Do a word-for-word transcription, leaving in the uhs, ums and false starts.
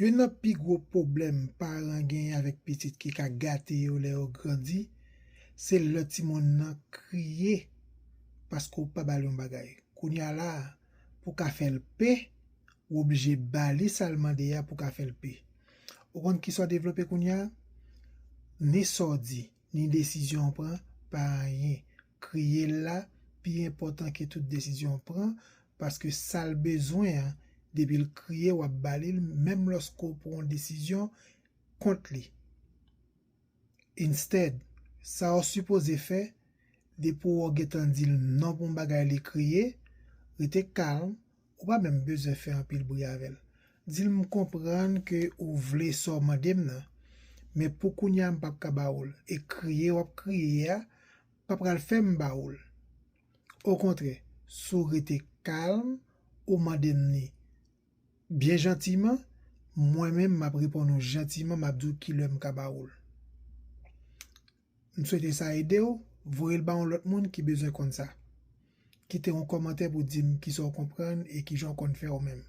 Youn nan pi gwo pwoblèm paran genyen avèk pitit ki ka gate yo lè yo grandi, se lè timoun nan kriye paske w pa ba l yon bagay. Kounye a la a, pou w ka fè l pe, w oblije ba li sa l mande a pou w ka fè l pe. Ou konn kisa w devlope kounye a? Ni sa w di, ni desizyon w pran, pa anyen. Kriye l la pi enpòtan ke tout desizyon w pran, paske sa l bezwen an, depi l kriye, w ap ba li l, menm lòske w pran yon desizyon kont li. Instead, sa w sipoze fè, depi w gentan di l non pou yon bagay li kriye, rete kalm, ou pa menm bezwen fè anpil bri avè l. Di l, "M konprann ke ou vle sa w mande m nan, men pou kounye a m p ap ka ba ou l." E kriye w ap kriye a pa pral fè m ba ou l. Okontrè, si w rete kalm, ou mande m ni byen jantiman, mwen menm m ap reponn ou jantiman, m ap di w kilè m ka ba ou l. M swete sa ede w, voye l ba yon lòt moun ki bezwen konn sa. Kite yon kòmantè pou di m kisa w konprann e kijan w konn fè ou menm.